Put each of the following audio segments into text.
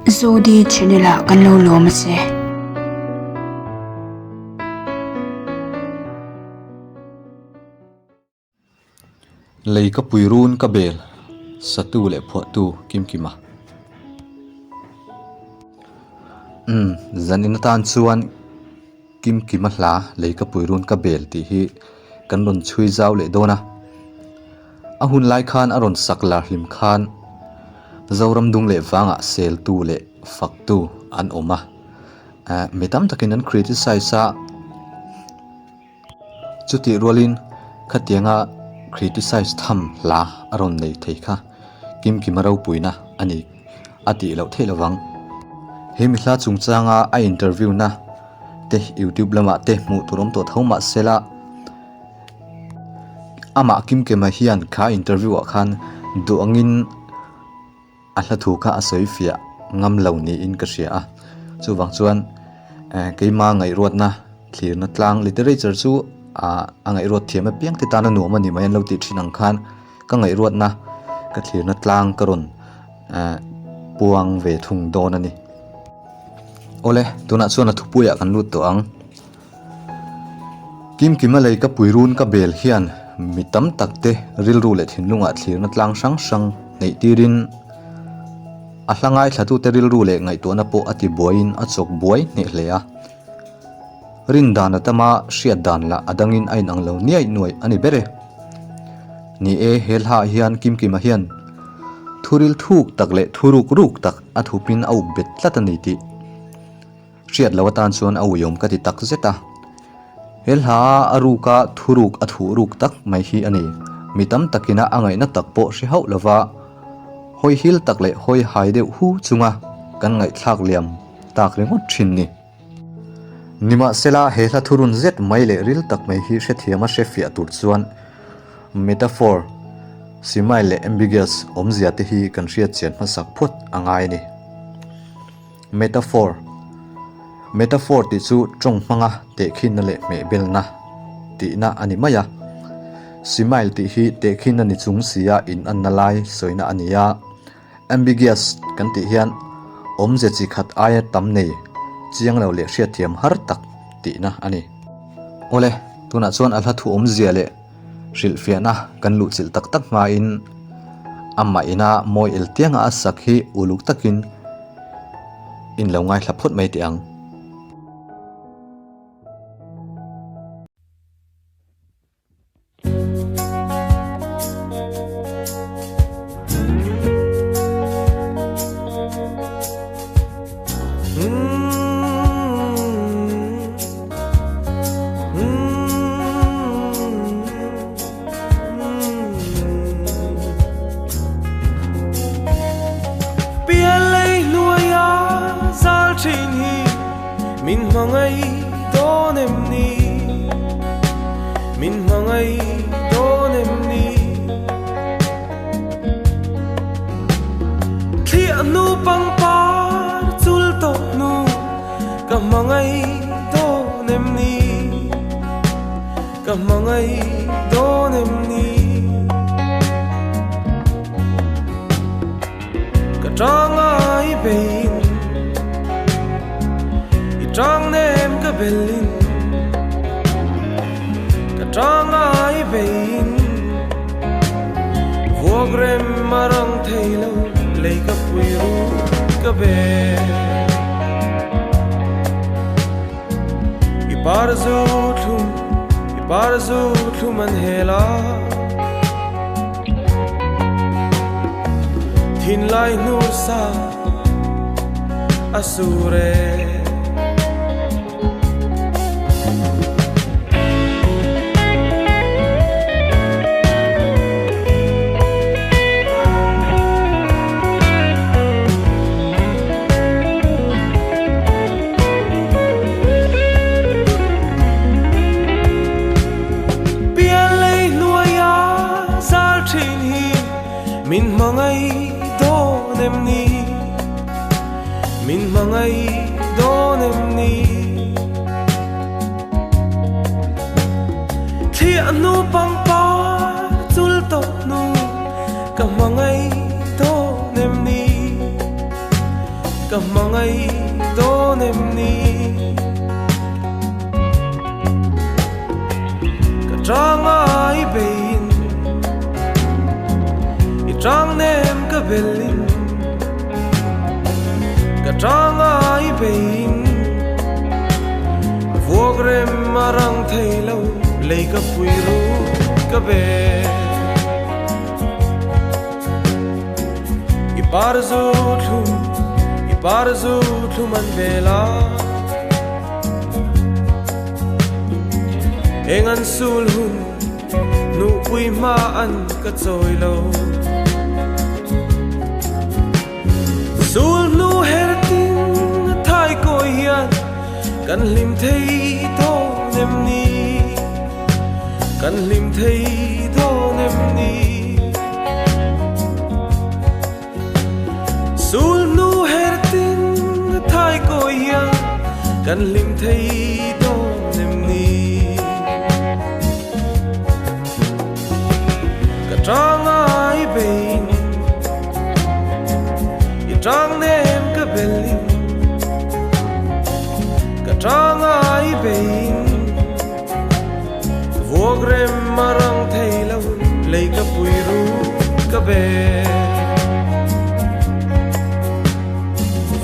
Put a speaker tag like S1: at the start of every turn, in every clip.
S1: Zodi channel ah kan lo lawm a che.
S2: Lei ka pui run ka bel satu leh phuahtu Kimkima. Umm zanin atan chuan Kimkima hla lei ka pui run ka bel tih hi kan rawn chhui zau leh dawn a. A hun lai khan a rawn sak lar hlim khan Zoram dung leh vangah seltu leh faktu an awm a. Mi tam takin an criticize a. Chutih rualin khatianga criticize tham hla a rawn nei thei kha Kimkima ropuina a ni a tih loh theih lovang. He mi hla chungchanga a interview na te youtube lamah te hmuh tur awm tawh tho mah sela amah Kimkima hian kha interview ah khan duh angin A hla thu kha a sawi fiah ngam lo niin ka hria a, chuvang chuan keima ngaihruatna thlirna tlang literature chu a ngaihruat thiam apiang te tana nuam a ni mai an lo tih thin ang khan ka ngaihruatna ka thlirna tlang ka rawn puang ve thung dawn a ni. Awle, tunah chuan a thupuiah kan lut tawh ang. Kimkima lei ka pui run ka bel hian mi tam tak te rilru leh thinlungah thlirna tlang hrang hrang neih tirin a hla ngaithlatute rilru leh ngaihtuahna pawh a ti buaiin a chawk buai hneh hle a. Rin dan a tam a, hriat dan lah a dangin a inang lo niaih nuaih a ni ber e. Ni e, he hlaah hian Kimkima hian thuril thuk tak leh thuruk ruk tak a thupin a up bet tlat a ni tih Hriat loh atan chuan a uiawm ka ti tak zet a. He hla a ruka thuruk a thuh ruk tak mai hi a ni. Mi tam takina a ngaihna tak pawh hre hauh lova hawi hil tak leh hawi hai deuh hu chunga kan ngaihthlak liam tak ringawt thin ni. Nimahsela he hla thurun zet mai leh ril tak mai hi hrethiam a hrefiah tur chuan metaphor, simile leh ambiguous awmzia te hi kan hriatchian hmasak phawt a ngai a ni. Metaphor, Metaphor tih chu tawng hmanga tehkhinna leh hmehbelna tihna a ni mai a. Simile tih hi tehkhinna ni chung sia inanna lai sawina a ni a. Ambiguous kan tih hian awmze chi khat aia tam nei, chiang lo leh hriatthiam har tak tihna a ni. Awle, tunah chuan a hla thu awmzia leh Hrilhfiahna kan luhchilh tak tak hmain amah ina mawi el tianga a sak hi uluk takin in lo ngaithla phawt mai teh ang.
S3: Ka hmangaih dawn em ni? Ka hmangaih dawn em ni? Ka tangai bein I tang nem ka belin Ka tangai bein Vuak rem a rang thei lo lei ka pui ru ka bel I par zu thlum i par zu thlum an hel a Thinlai hnur sa a sur e. Min hmangaih dawn em ni? Min hmangaih dawn em ni? Thliah hnu pangpar chul tawh hnu ka hmangaih dawn em ni? Ka hmangaih dawn em ni? Ka tanga i beiin I tang nem ka belin Ka tanga i beiin Vuak rem a rang thei lo Lei ka pui ru ka bel I par zu thlum, i par zu thlum an vel a. Eng an sul hun, nupui hma an ka chawi lo. Sul hnu her tin a thai kawi hian kan hlim thei dawn em ni? Kan hlim thei dawn em ni? Sul hnu her tin a thai kawi hian kan hlim thei dawn em ni? Ka tang ai bein i tang nem ka belin Ka tang ai bein Vuak rem a rang thei lo lei ka pui ru ka bel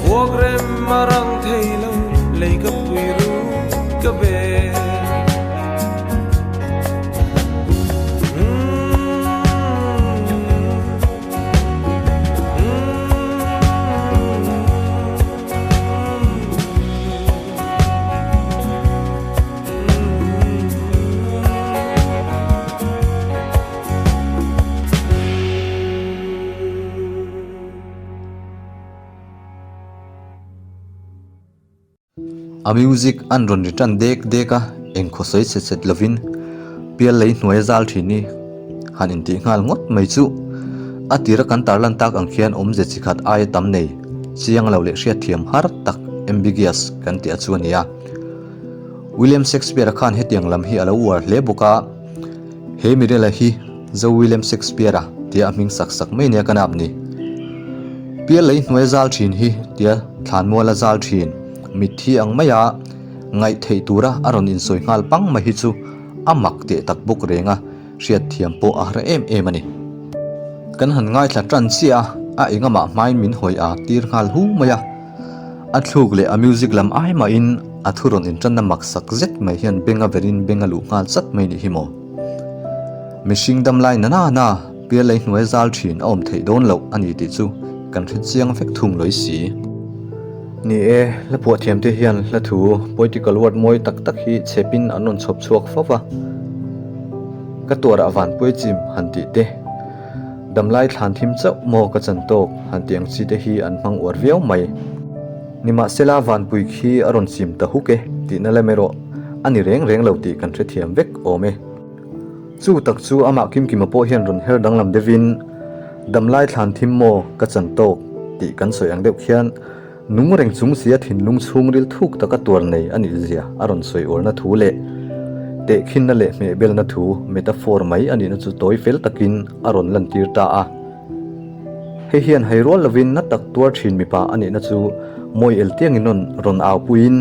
S3: Vuak rem a rang thei lo lei ka pui ru ka bel.
S2: A music an rawn ri tan dek dek a, engkhaw sawi chhet chhet lovin pial lei hnuai a zal thin hi han intih nghal ngawt mai chu a tira kan tarlan tak ang khian awmze chi khat aia tam nei chiang lo leh hriatthiam har tak ambiguous kan tih a chu a ni a. William Shakespeare-a khan hetiang lam hi a lo uar hle bawk a, he Mirela hi Zo William Shakespeare-a tia a hming sak sak mai nia ka nap ni. Pial lei hnuai zal thin hi tia thlanmuala zal thin mitthi ang maia ngaih theih tura a rawn insawi nghal pang mai hi chu a mak teh tak bawk reng a, hriatthiam pawh a har em em a ni. Kan han ngaithla tan chiah a, a engamah hmain min hawi a tir nghal hu mai a. A thluk leh a music lam ai mahin a thu rawn intanna mak sak zet mai hian beng a verin beng a luh nghal chat mai nih hi maw. Mihring dam lai na na na pial lei hnuai zal thin a awm theih dawn loh a ni tih chu kan hre chiang vek thung lawih si. Ni e, hla phuah thiam te hian hla thu poetical word mawi tak tak hi chhepin an rawn chhawp chhuak fo va. Ka tuarah vanpuai chim han tih te. Damlai thlan thim chauh maw ka chan tawk han tih ang chi te hi an hmang uar viau mai. Nimahsela vanpui khi a rawn chim ta huk e tihna lem erawh a ni reng reng lo tih kan hrethiam vek awm e. Chu tak chu amah Kimkima pawh hian rawn her danglam deuhin Damlai thlan thim maw ka chan tawk tih kan sawi ang deuh khian Nung reng chung sia thinlung chhungril thuk taka tuar nei a nih zia a rawn sawi uarna thu leh tehkhinna leh hmehbelna thu, metaphor, mai a nihna chu tawi fel takin a rawn lantir ta a. Hei hian hai rual lovin na tak tuar thin mipa a nihna chu mawi el tiangin rawn rawn aupuiin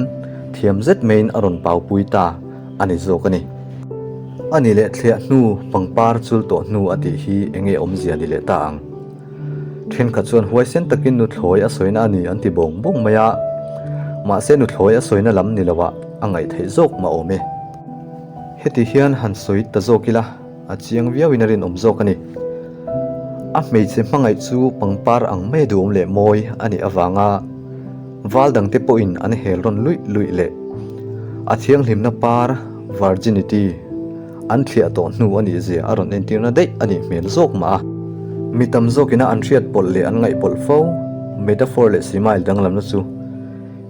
S2: thiam zet maiin a rawn paupui ta a ni zawk a ni. A ni leh thliah hnu pangpar chul tawh hnu a tih hi enge awmzia ni leh ta ang? Thenkhat chuan huaisen takin nuthlawi a sawina a ni an ti bawng bawng mai a, mahse nuthlawi a sawina lam ni loah a ngaih theih zawk mah awm e. Heti hian han sawi ta zawk ila, a chiang viauin a rinawm zawk a ni. A hmeichhe hmangaih chu pangpar ang mai duhawm leh mawi a nih avanga val dangte pawhin an hel rawn luih luih leh a thianghlimna par, virginity, An thliah tawh hnu a nih zia a rawn entirna daih a nih hmel zawk mah a. Mi tam zawkina an hriat pawlh leh an ngaih pawlh fo, metaphor leh simile danglamna chu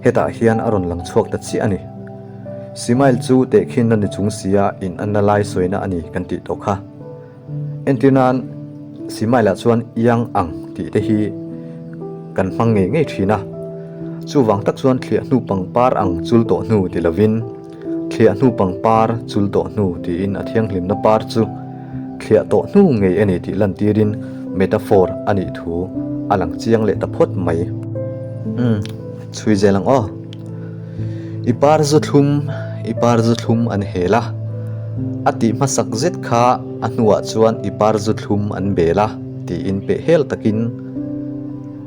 S2: hetah hian a rawn lang chhuak ta chiah a ni. Simile chu tehkhinna ni chung sia in anna lai sawina a ni kan tih tawh kha. Entir nan simile ah chuan iang ang tih te hi kan hmang ngei ngei thin a. Chuvang tak chuan thliah hnu pangpar ang chul tawh hnu ti lovin, Thliah hnu pangpar chul tawh hnu tiin a thianghlimna par chu thliah tawh hnu ngei a ni tih lantirin metaphor a nih thu a lang chiang leh ta phawt mai. Umm, chhui zel ang aw. I par zu thlum, i par zu thlum an hel a. A tih hmasak zet kha a hnuah chuan i par zu thlum an bel a tiin peh hel takin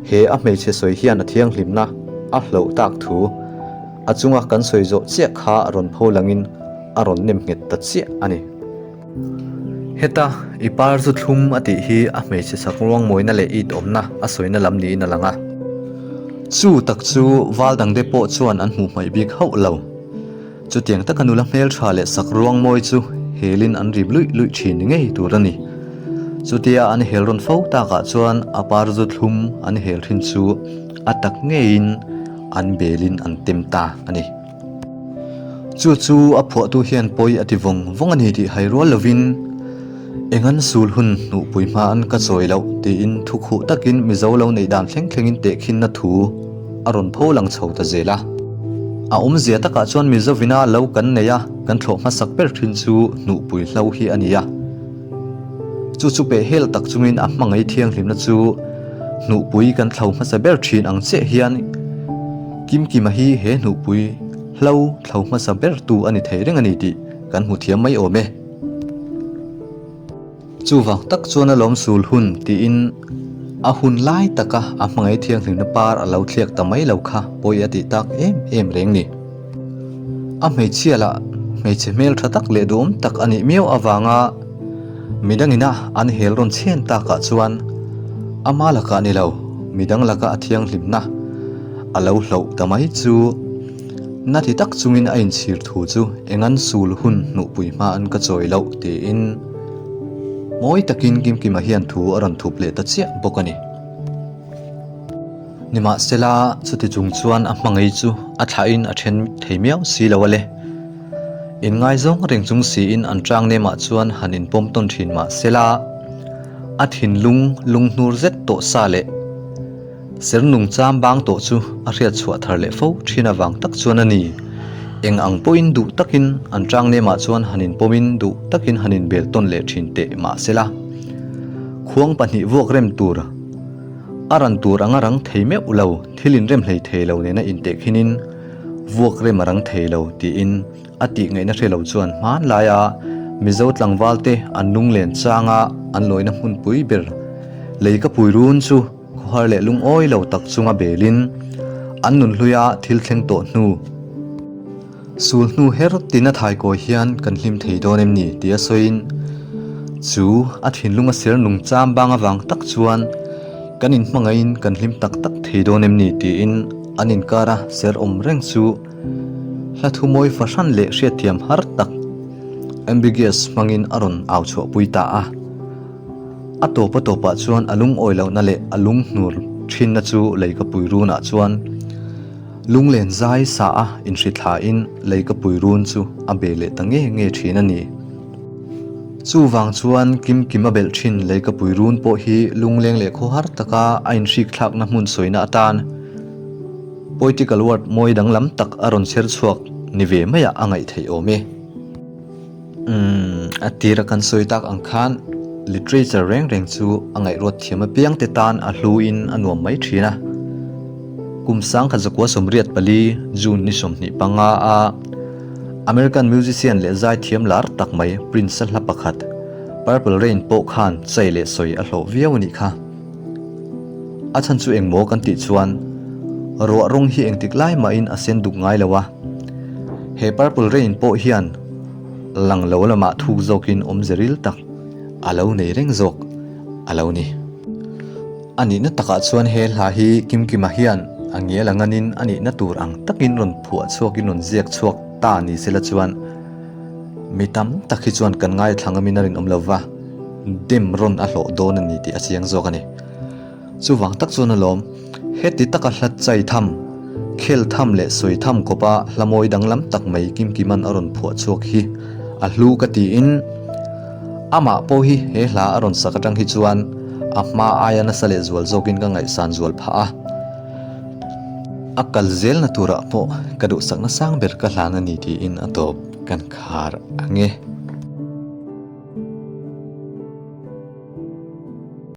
S2: he a hmeichhe sawi hian a thianghlimna a hloh tak thu a chunga kan sawi zawh chiah kha rawn pho langin a rawn nem nghet ta chiah a ni. Heta i par zu thlum a tih hi a hmeichhe sak ruang mawina leh it awmna a sawina lam niin a lang a. Chu tak chu val dangte pawh chuan an hmuh hmaih bik hauh lo. Chutiang taka nula hmeltha leh sak ruang mawi chu helin an rip luih luih thin ni ngei tur a ni. Chutia an hel rawn fo takah chuan a par zu thlum an hel thin chu a tak ngeiin an belin an tem ta a ni. Chu chu a phuahtu hian pawi a ti vawng vawng a ni tih hai rual lovin, Eng an sul hun hnuhpui hma an ka chawi loh tiin thu khuh takin Mizo lo neih dan thleng thlengin tehkhinna thu a rawn pho lang chho ta zel a. A awmzia takah chuan Mizovina lo kan nei a, kan thlawh hmasak ber thin chu hnuhpui hlo hi a ni a. Chu chu peh hel tak chungin a hmangaih thianghlimna chu hnuhpui kan thlo hmasa ber thin ang chiah hian Kimkima hi he hnuhpui hlo thlo hmasa ber tu a ni thei reng a ni tih kan hmu thiam mai awm e. Chuvang tak chuan a lawm sul hun tiin a hun lai taka a hmangaih thianghlimna par a lo thliak ta mai lo kha pawi a tih tak em em reng ni. A hmeichhia lah hmeichhe hmel tha tak leh duhawm tak a nih miau avanga midangina an hel rawn chhen takah chuan ama lakah ni lo midang laka a thianghlimna a lo hloh ta mai chu na ti tak chungin a inchhir thu chu engan sul hun hnuhpui hma an ka chawi loh tiin mawi takin Kimkima hian thu a rawn thup leh ta chiah bawk a ni. Nimahsela, chuti chung chuan a hmangaih chu a thlahin a then thei miau si lo a le. Inngaizawng reng chung siin an tang nemah chuan han inpawm tawn thin mahsela, a thinlung lunghnur zet tawh sa leh ser nungcham bang tawh chu a hriat chhuah thar leh fo thin avang tak chuan a ni. Eng ang pawhin duh takin an tang nemah chuan han inpawmin duh takin han inbel tawn leh thin teh mahsela, khuang pahnih vuak rem tur, A ran tur anga rang thei meuh lo, thil inrem hlei thei lo nena intehkhinin vuak rem a rang thei lo tiin a tih ngaihna hre lo chuan hmanlaia Mizo tlangvalte an lunglen changa an lawina hmunpui ber lei ka pui run chu khawhar leh lungawi lo tak chunga belin an nunhluia thil thleng tawh hnu Sul hnu her tina thaikawi hian kan hlim thei dawn em ni tia sawiin chu a thinlung a ser nung cham bang avang tak chuan kan inhmangaihin kan hlim tak tak thei dawn em ni tiin an inkara ser awm reng chu hla thu mawi fahran leh hriatthiam har tak ambiguous hmangin a rawn au chhuahpui ta a. A tawp a tawpah chuan a lungawi lohna leh a lunghnur thinna chu leikapui runah chuan Lunglen zai sa a inhrithlain leikapui run chu a be leh ta nge nge thin a ni. Chuvang chuan Kimkim a belh thin leikapui run pawh hi lungleng leh khawhar taka a inhrikthlakna hmun sawina atan poetical word mawi danglam tak a rawn chher chhuak ni ve maiah a ngaih theih awm e. Umm, a tira kan sawi tak ang khan literature reng reng chu a ngaihruat thiam apiang te tan a hluin a nuam mai thin a. Kum sangkhat zakua 84 June ni 25 a American musician leh zaithiam lar tak mai Prince-a hla pakhat Purple Rain pawh khan chai leh sawi a hlawh viau a nih kha. A chhan chu engmaw kan tih chuan ruah rawng hi engtik lai mahin a sen duk ngai lo a. He Purple Rain pawh hian lang lo lamah thuk zawkin awmze ril tak a lo nei reng zawk a lo ni. A nihna takah chuan he hla hi Kimkima hian a ngial a nganin a nihna tur ang takin rawn phuah chhuakin rawn ziak chhuak ta ni sela chuan mi tam tak hi chuan kan ngaithla ngamin a rinawm lo va, dem rawn a hlawh dawn a ni tih a chiang zawk a ni. Chuvang tak chuan alawm, heti taka hla chai tham, khel tham leh sawi tham khawpa hla mawi danglam tak mai Kimkiman a rawn phuah chhuak hi a hlu ka tiin amah pawh hi he hla a rawn sak atang hi chuan a hma aia nasa leh zual zawkin ka ngaihsan zual phah a. A kal zelna turah pawh ka duhsakna sang ber ka hlan a ni tiin a tawp kan khar ang e.